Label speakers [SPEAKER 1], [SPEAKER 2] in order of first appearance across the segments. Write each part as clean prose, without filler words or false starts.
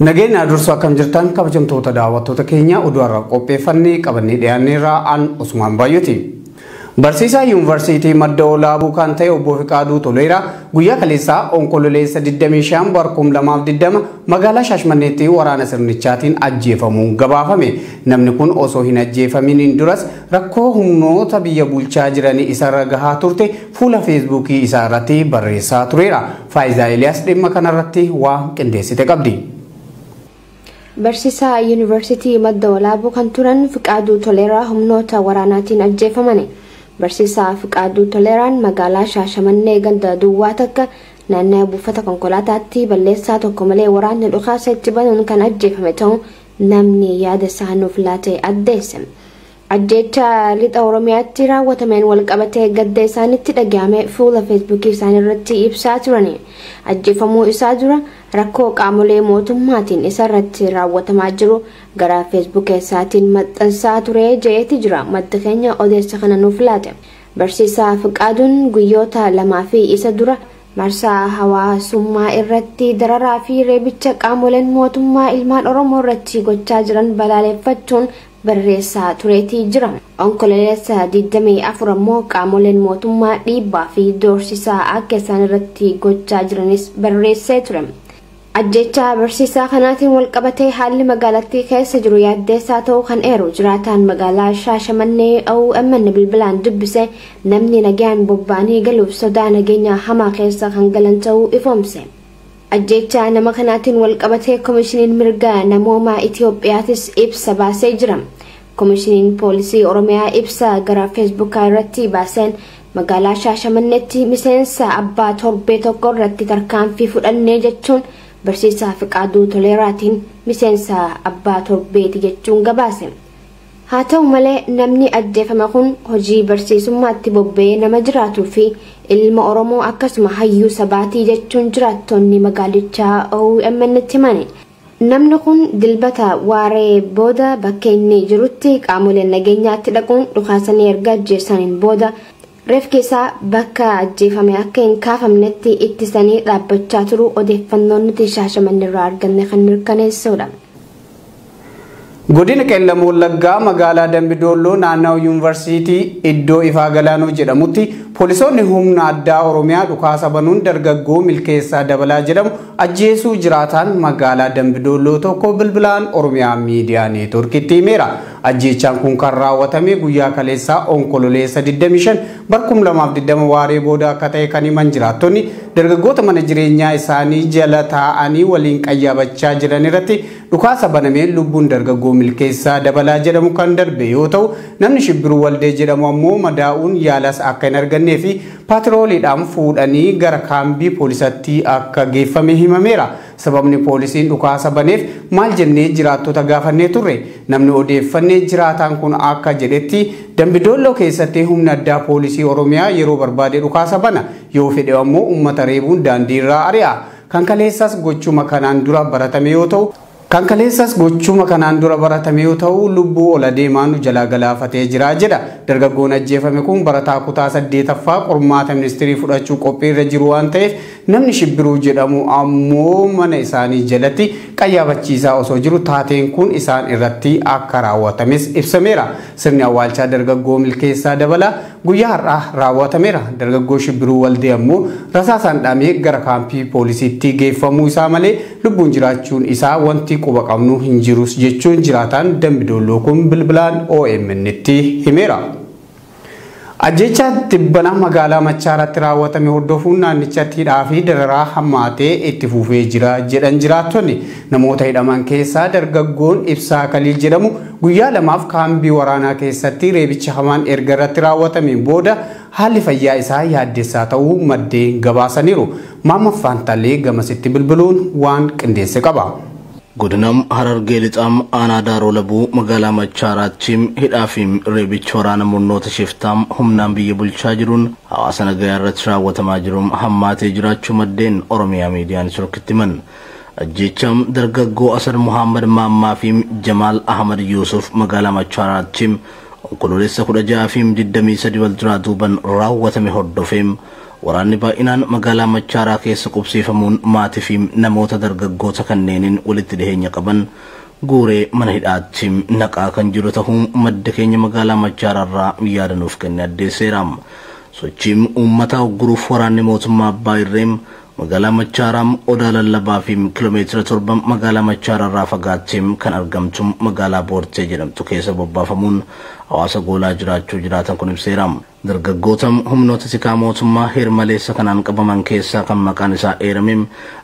[SPEAKER 1] Nageenya dursu akkam jirtan kabajamtoota daawwattoota keenya oduu har'a qopheeffannee qabannee dhiyaanneerraa an Usmaan Baayyooti. Barsiisaa Yuunivarsiitii Madda Olaabuu kan ta'e obbo Fiqaaduu Toleeraa guyyaa kaleessaa Onkololeessa 25 bara 2020 magaalaa Shaashmanneetti waraana sirnichaatiin ajjeefamuun gabaafame. Namni kun osoo hin ajjeefaminiin duras rakkoo humnoota biyya bulchaa jiranii isarra gahaa turte fuula Feesbuukii isaa irratti barreessaa tureera. Faayizaa Eeliyaas dhimma kanarratti waan qindeessite qabdi.
[SPEAKER 2] Barsiisaa Yuunivarsiitii Madda Olaabuu kan turan Fiqaaduu Toleeraa humnoota waraanaatiin ajjeefamani. Barsiisaa Fiqaaduu Toleeraan magaalaa Shaashamannee ganda duwwaa takka naannoo buufata konkolaataatti balleessaa tokko malee waraanni dhukaasa itti banuun kan ajjeefame ta'uu namni yaada isaa nuuf laate addeesse. Ajjeecha lixa Oromiyaatti raawwatameen walqabatee gadda isaanitti dhagahame fuula Feesbuukii isaanii irratti ibsaa turani. Ajjeefamuu isaa dura rakkoo qaamolee mootummaatiin isarratti raawwatamaa jiru gara Feesbuuk isaatiin maxxansaa ture jedheeti jira. Madda keenya odeessa kana nuuf laate. Barsiisaa Fiqaaduun guyyoota lamaa fi isa dura marsaa hawaasummaa irratti dararaa fi reebicha qaamoleen mootummaa ilmaan Oromoo irratti gochaa jiran balaaleffachuun barreessaa tureetii jira. Onkololeessa 24 ammoo qaamoleen mootummaa dhiibbaa fi doorsisaa akka isaan irratti gochaa jiranis barreessee ture. Ajjeechaa barsiisaa kanaatiin walqabatee haalli magaalattii keessa jiru yaaddeessaa ta'uu kan eeru jiraataan magaalaa Shaashamannee OMN bilbilaan dubbise namni nagaan bobba'anii galuuf sodaa nageenyaa hamaa keessa kan galan ta'uu ifoomse. Ajjeechaa nama kanaatiin walqabatee Komishiniin Mirga Namoomaa Itiyoophiyaatis ibsa baasee jira. Komishiniin Poolisii Oromiyaa ibsa gara Feesbuukaa irratti baaseen magaalaa Shaashamanneetti miseensa abbaa torbee tokko irratti tarkaanfii fudhannee jechuun barsiisaa Fiqaaduu Toleeraatiin miseensa abbaa torbeeti jechuun gabaase. Haa ta'u malee namni ajjeefame kun hojii barsiisummaatti bobba'ee nama jiraatuu fi ilma Oromoo akkasuma hayyuu sabaatii jechuun jiraattonni magaalichaa OMN'tti himani. Namni kun dilbata waaree booda bakka inni jirutti qaamoleen nageenyaatti dhaquun dhukaasanii erga ajjeesaniin booda reefki isaa bakka ajjeefame akka hin kaafamnetti ittisanii dhaabbachaa turuu odeeffannoon nuti Shaashamannee irraa arganne kan mirkaneessudha.
[SPEAKER 1] Godina Qeellam Wallaggaa magaalaa Dambidolloo naannoo Yuunivarsiitii iddoo Ifaa Galaanoo jedhamutti poolisoonni humna addaa Oromiyaa dhukaasa banuun dargaggoo Milkeessaa Dabalaa jedhamu ajjeesuu jiraataan magaalaa Dambidolloo tokko bilbilaan Oromiyaa Miidiyaa Neetworkitti himeera. Ajjeechaan kun kan raawwatame guyyaa kaleessaa Onkololeessa 25 bara 2020 waaree booda akka ta'e kan himan jiraattonni dargaggoota mana jireenyaa isaanii jala taa'anii waliin qayyabachaa jiran irratti dhukaasa banameen lubbuun dargaggoo Milkeessaa Dabalaa jedhamu kan darbe yoo ta'u namni Shibbiruu Waldee jedhamu ammoo madaa'uun yaalas akka hin argannee fi paatrooliidhaan fuudhanii gara kaambii poolisatti akka geeffame himameera. Sababni poolisiin dhukaasa baneef maal jennee jiraattota gaafannee turre. Namni odeeffannee jiraataan kun akka jedhetti Dambidolloo keessatti humna addaa poolisii Oromiyaa yeroo barbaade dhukaasa bana, yoo fedhe ammoo uummata reebuun daandii irraa ari'a. Kan kaleessas gochuma kanaan dura baratame yoo ta'u Kan kaleessas gochuma kanaan dura baratame yoo ta'u lubbuu ol adeemaan jalaa galaafatee jira jedha. Dargaggoon ajjeefame kun barataa kutaa 8ffaa qormaata ministirii fudhachuu qophiirra jiru waan ta'eef namni Shibbiruu jedhamu ammoo mana isaanii jalatti qayyabachiisaa osoo jiru taateen kun isaan irratti akka raawwatames ibsameera. Sirni awwaalchaa dargaggoo Milkeessaa Dabalaa guyyaa har'aa raawwatameera. Dargaggoo Shibbiruu Waldee ammoo rasaasaan dhahamee gara kaampii poolisiitti geeffamuu isaa malee lubbuun jiraachuun isaa wanti quba qabnu hin jirus jechuun jiraataan Dambidolloo kun bilbilaan OMN'tti himeera. Ajjeechaa tibbana magaalaa Machaaratti raawwatame hordofuun naannichatti hidhaa fi dararaa hammaatee itti fufee jira jedhan jiraattonni. Namoota hidhaman keessaa dargaggoon Ibsaa Kaliil jedhamu guyyaa lamaaf kaambii waraanaa keessatti reebicha hamaan erga irratti raawwatameen booda haalli fayyaa isaa yaaddessaa ta'uu maddeen gabaasaniiru. Maamma Faantallee gamasitti bilbiluun waan qindeesse qaba.
[SPEAKER 3] Godinam Harargee Lixaam aanaa Daaroo Labuu magaalaa Machaaraatti hidhaa fi reebicha waraana murnoota shiftaam humnaan biyya bulchaa jiruun hawaasa nagayaa irratti raawwatamaa jiruun hammaatee jiraachuu maddeen Oromiyaa Miidiyaan Neetworkitti himan. Ajjeechaan dargaggoo Asad Muhammad Maammaa fi Jamaal Ahmad Yuusuf magaalaa Machaaraatti Onkololeessa 16 fi 23 wal duraa duuban raawwatame hordofeem Waraanni baay'inaan magaalaa Machaaraa keessa qubsiifamuun maatii fi namoota dargaggoota kanneeniin walitti dhiheenya qaban guuree mana hidhaatti naqaa kan jiru ta'uu madda keenya magaalaa Machaaraarraa yaada nuuf kenne addeesseera. Sochiin uummataa ugguruuf waraanni mootummaa Abbaa Irreem magaalaa Machaaraa Odaa Lallabaa fi kiiloomeetira 7 magaalaa Machaaraarraa fagaattee kan argamtu magaalaa Boortee jedhamtu keessa bobbaafamuun hawaasa goolaa jiraachuu jiraatan kun ibseera. Dargaggoota humnoota tikaa mootummaa heermaleessa kanaan qabaman keessaa kan maqaan isaa eerame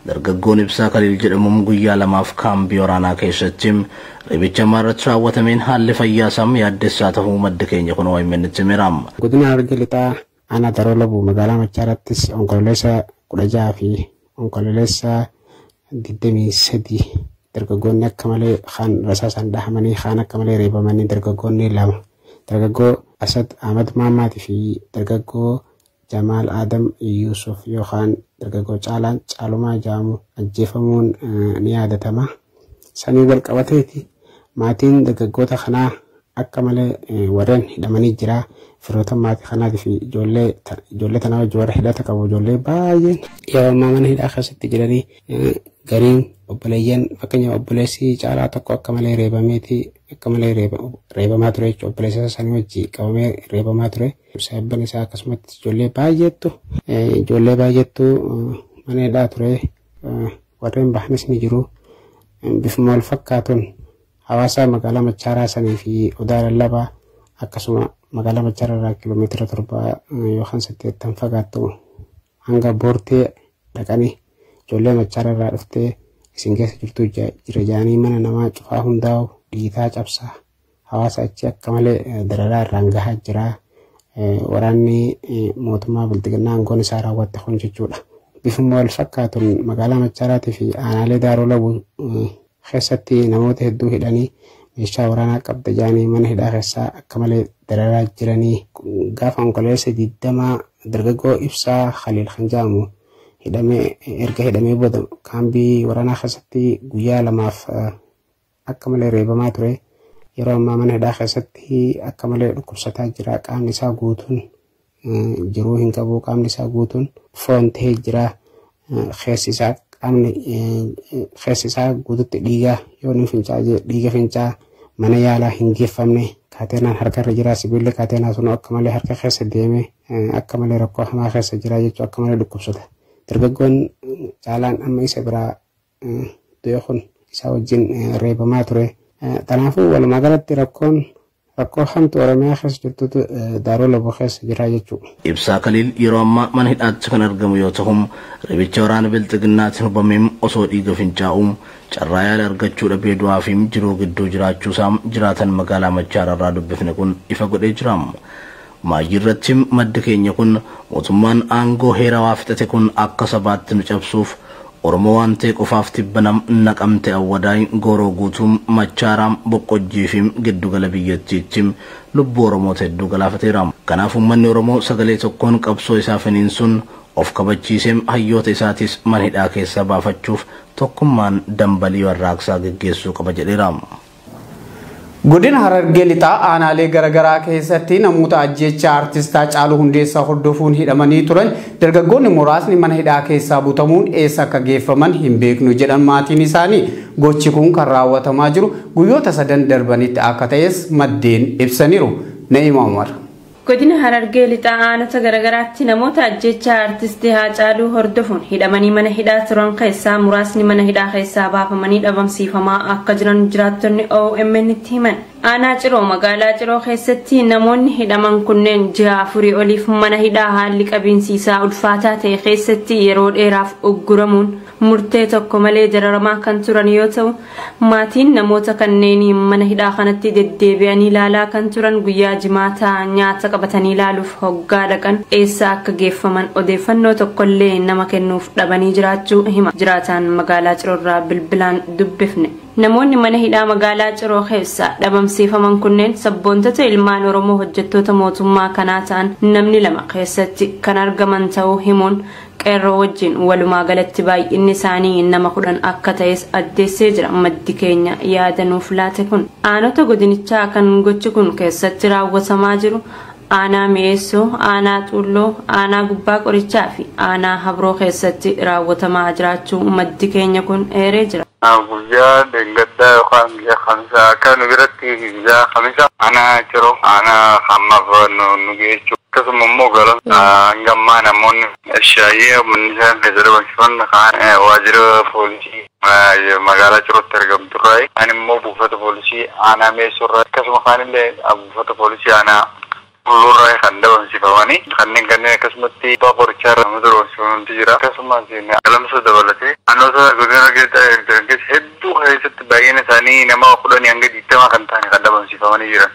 [SPEAKER 3] dargaggoon Ibsaa Kaliil jedhamuun guyyaa lamaaf kaambii waraanaa keessatti reebicha irratti raawwatameen haalli fayyaa isaa yaaddessaa ta'uu madda keenya kun OMN itti himeera.
[SPEAKER 4] Godina Harargee Lixaa aanaa Daroo Labuu magaalaa Machaarattis onkololeessa 16 fi onkololeessa 23 dargaggoonni akka malee kaan rasaasaan dhahamanii kaan akka malee reebamanii dargaggoonni lama dargaggoo Asad Ahmad Maamaatii fi dargaggoo Jamaal Adam Yuusuf yookaan dargaggoo Caalaan Caalumaa jedhamu ajjeefamuun ni yaadatama. Sanii wal qabateeti maatiin dargaggoota kanaa akka malee warreen hidhamanii jira. Firoota maatii kanaatii fi ijoollee tanaa wajjin warra hidhata qabu ijoollee baay'een yeroo ammaa mana hidhaa keessatti jiranii gariin obboleeyyan fakkeenyaaf obboleessi Caalaa tokko akka malee reebameeti akka malee reebamaa ture jechuudha. Obboleessa isaa sanii wajjin qabamee reebamaa ture. Saayibban isaa akkasumatti ijoollee baay'eettu mana hidhaa ture. Warreen bahanis ni jiru. Bifuma wal fakkaatuun hawaasa magaalaa Machaaraa sanii fi Odaa Lallabaa akkasuma magaalaa Machaaraa irraa kiiloomeetira 7 yookaan 8 fagaattu hanga Boortee dhaqanii ijoollee Machaaraa irraa dhuftee isin keessa jirtu jira jedhanii mana namaa cufaa hundaa'u dhiitaa cabsaa hawaasa achi akka malee dararaa irraan gahaa jira. Waraanni mootummaa Bilxiginnaa aangoon isaa raawwatte kun jechuudha. Bifuma wal fakkaatuun magaalaa Machaaraatii fi aanaalee Daaroo Labuu keessatti namoota hedduu hidhanii meeshaa waraanaa qabda jedhanii mana hidhaa keessaa akka malee dararaa jiranii gaafa onkololeessa 20 dargaggoo Ibsaa Khaliil kan jedhamu hidhamee erga hidhamee booda kaambii waraanaa keessatti guyyaa lamaaf akka malee reebamaa ture. Yeroo ammaa mana hidhaa keessatti akka malee dhukkubsataa jira. Qaamni isaa guutuun jiruu hin qabu. Qaamni isaa guutuun foon ta'ee jira. Keessi isaa qaamni keessi isaa guututti dhiigaa yoo inni fincaa'aa dhiiga fincaa'aa mana yaalaa hin geeffamne kaateenaan harka irra jira. Sibiilli kaateenaa sun akka malee harka keessa deeme akka malee rakkoo hamaa keessa jira jechuun akka malee dhukkubsata. Dargaggoon Caalaan amma isa biraa du'e kun isaa wajjin reebamaa ture. Kanaafuu walumaa galatti rakkoo hamtu Oromiyaa keessa jirtutu Daaroo Labuu keessa jira jechuudha.
[SPEAKER 3] Ibsaa Kaliil yeroo ammaa mana hidhaatti kan argamu yoo ta'u reebicha waraana Bilxiginnaatiin hubamee osoo dhiiga fincaa'u carraa yaala argachuu dhabee du'aa fi jiruu gidduu jiraachuusaa jiraatan magaalaa Machaaraarraa dubbifne kun ifa godhee jira. Maayii irratti maddi keenya kun mootummaan aangoo heerawaa fixate kun akka sabaatti nu cabsuuf Oromoo waan ta'e qofaaf tibbanam naqamte Awwadaay Gooroo guutuun Machaaraa Boqqojjii fi giddugala biyyattiitti lubbuu Oromoota hedduu galaafateera. Kanaaf uummanni Oromoo sagalee tokkoon qabsoo isaa finiinsuun of kabachiisee hayyoota isaatis mana hidhaa keessaa baafachuuf tokkummaan dambalii warraaqsaa geggeessuu qaba jedheera.
[SPEAKER 1] Godina Harargee Lixaa aanaalee garaagaraa keessatti namoota ajjeechaa artist Haacaaluu Hundeessaa hordofuun hidhamanii turan dargaggoonni muraasni mana hidhaa keessaa butamuun eessa akka geeffaman hin beeknu jedhan maatiin isaanii. Gochi kun kan raawwatamaa jiru guyyoota sadan darbanitti akka ta'es maddeen ibsaniiru. Na'iima Umar.
[SPEAKER 5] Godina Harargee Lixaa aanota garaagaraatti namoota ajjeechaa artist Haacaaluu hordofuun hidhamanii mana hidhaa turan keessaa muraasni mana hidhaa keessaa baafamanii dhabamsiifamaa akka jiran jiraattonni OMN itti himan. Aanaa Ciroo magaalaa Ciroo keessatti namoonni hidhaman kunneen ji'a 4 oliif mana hidhaa haalli qabiinsiisaa ulfaataa ta'e keessatti yeroo dheeraaf ugguramuun murtee tokko malee dararamaa kan turan yoo ta'u maatiin namoota kanneenii mana hidhaa kanatti deddeebi'anii ilaalaa kan turan guyyaa jimaataa nyaata qabatanii ilaaluuf hoggaa dhaqan eessa akka geeffaman odeeffannoo tokkollee nama kennuuf dhabanii jiraachuu hima. Jiraataan magaalaa Ciroorraa bilbilaan dubbifne. Namoonni mana hidhaa magaalaa Ciroo keessa dhabamsiifaman kunneen sabboontota ilmaan Oromoo hojjettoota mootummaa kanaa ta'an namni lama keessatti kan argaman ta'uu himuun qeerroo wajjin walumaa galatti baay'inni isaanii nama 10 akka ta'es addeessee jira. Maddi keenya yaada nuuf laate kun aanota godinichaa kan gochi kun keessatti raawwatamaa jiru Aanaa Mi'eessoo, Aanaa Xuulloo, Aanaa Gubbaa Qorichaa fi Aanaa Habroo keessatti raawwatamaa jiraachuu maddi keenya kun eeree jira.
[SPEAKER 6] Guyyaa deeggaddaa yookaan guyyaa kamisaa akka nu biratti guyyaa kamisaa aanaa Ciroo, aanaa hammaaf nu geessu, akkasuma immoo gara hangammaa namoonni shaayii manni isaan keessa dhabamsiifan kaan waajjira poolisii magaalaa Cirootti argamturraa, kaan immoo buufata poolisii aanaa Mi'eessuurraa, akkasuma kaan illee buufata poolisii aanaa Xuulluurraa kan dhabamsiifamanii kanneen akkasumatti abbaa qorichaa irraa namoota dhabamsiifamantu jira. Akkasumas Galamsoo dabalatee aanota godina keessa hedduu keessatti baay'ina isaanii nama 10 hanga 20 kan ta'an kan dhabamsiifamanii jiran.